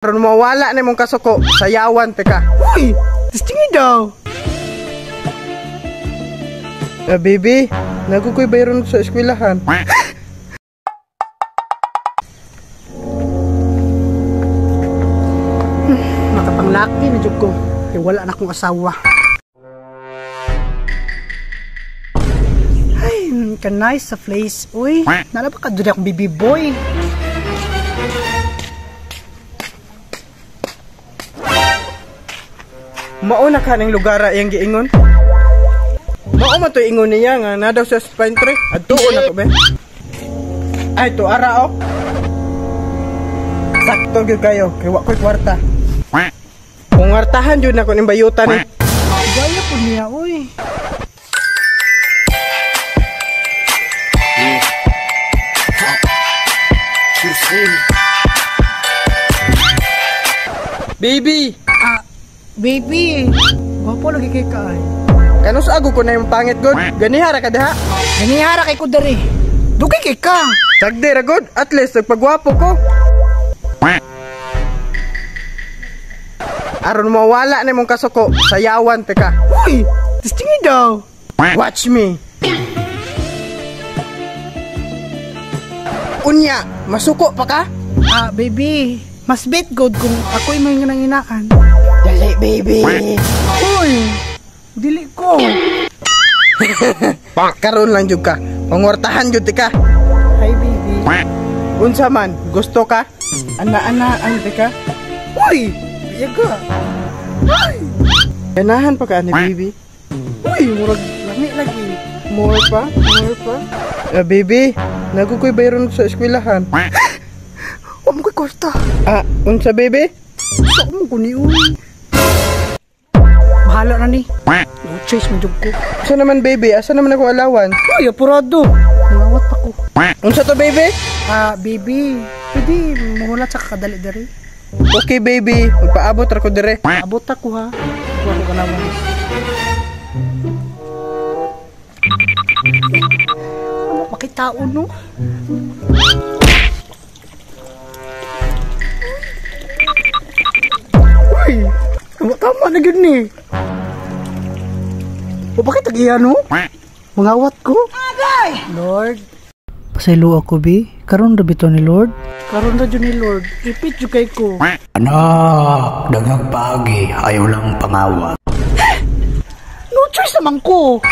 Aron mawala na imong kasuko, sayawan te ka. Uy, testingi daw. Baby, nagukoy bayron sa eskwelahan. Makapanglaki na jud ko. Kay wala na akong asawa. Ay, ka-nice sa place. Uy, nala ba ka diri akong baby boy? Mao na ka ning lugar iyang giingon. Mao man to ingon niya nga na daw sa pine tree. Adtuon ako be. Ay to ara oh. Sakto gyud kayo kay wa koy kwarta. Kung wartahan jud nako ning bayutan ni. Gaya po niya oy. Baby. Ah, baby. Gwapo lagi kay ka ay. Kanus ago ko na yung pangit god. Ganihara ka diha. Ganihara kay ko diri. Dugay kay ka. Sagdi ra god. At least nagpagwapo ko. Aron mawala na imong kasuko, sayawan te ka. Uy, testingi daw. Watch me. Unya, masuko pa ka? Ah, baby, mas bet god kung ako'y may nanginaan. Dali, baby. Uy, dili ko. Karon lang jud ka. Pangwartahan jud ti ka. Hi, baby. Unsa man, gusto ka? Ana-anaan ti ka. Uy, yaga. Ay. Ganahan pa ka ani, baby. Uy, murag lami lagi. More pa, more pa. Baby, nagukoy bayron sa eskwelahan. Wa mo koy kwarta. Ah, unsa baby? Sa mo ko ni uy. Bahala na ni. No choice man jud ko. Asa naman baby? Asa naman ako allowance? Uy, apurado. Nangawat pa ko. Unsa to baby? Ah, baby, pwede muhulat sa kakadali diri. Okay baby, magpaabot ra ko dire. Abot ako ha. Kuha ko allowance. Ano pakitao no? Uy, tama na gyud ni. O bakit tagiya no? Mangawat ko. Agay! Lord, pasaylo ako bi. Karon ra bitaw ni Lord. Karon ra jud ni Lord. Ipit jud kay ko. Anak, daghang paagi, ayaw lang pangawat. No choice naman ko.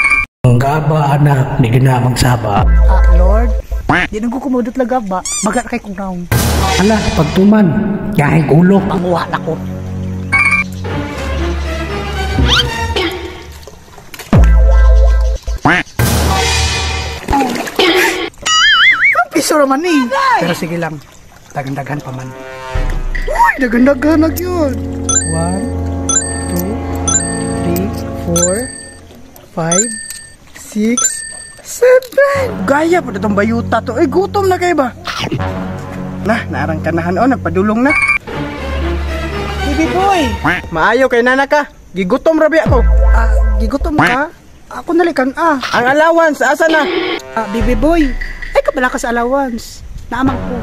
Ang gaba anak, di na magsaba. Ah, Lord, di na ko kumudot lagaba. Bagat kay kong naong. Ala, pagtuman, yahig ulo. Panguha na ko. Piso naman eh. Pero sige lang, dagan-dagan pa man. Uy, dagan-dagan na yun. 1, 2, 3, 4, 5, 6, 7. Gaya po itong bayuta to. Ay, gutom na kayo ba? Nah, naarang kanahan o, nagpadulong na. Baby boy! Maayo kay nana ka. Gigutom rabi ako. Ah, gigutom ka? Ako nalikan ah. Ang allowance, asa na? Ah, baby boy. Ay, kabala ka sa allowance. Naamang ko.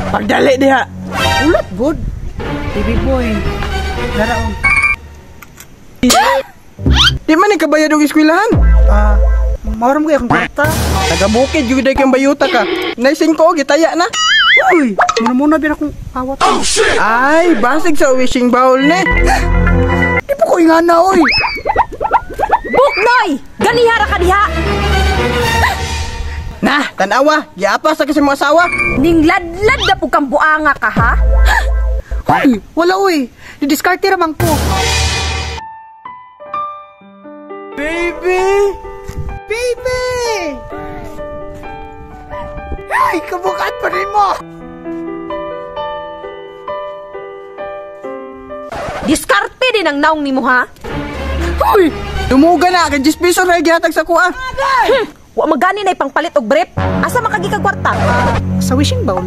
Pagdali diha. Ulat, good. Baby boy. Laraon. Di man ikabayad og eskwelahan. Ah, mawaram ko akong kwarta. Taga-bukid, yun kang bayuta ka. Naising ko, gitaya na. Uy, muna-muna bin akong awat. Oh, shit! Ay, basig sa wishing bowl ni. Di po ko ingana, oy. Buknoy! Ganihara ka diha! Nah, tanawa, giapas sa kasi mga asawa. Ningladlad na po kang buanga ka, ha? Uy, wala uy. Didiskarte ramang ko. Baby! Baby! Ay, kabukat pa rin mo! Diskarte din ang naong ni mo, ha? Uy! Dumuga na, kay 10 piso na gihatag sa kuha. Wa magani na ipangpalit og brief. Asa makagi ka kwarta? Sa wishing bowl.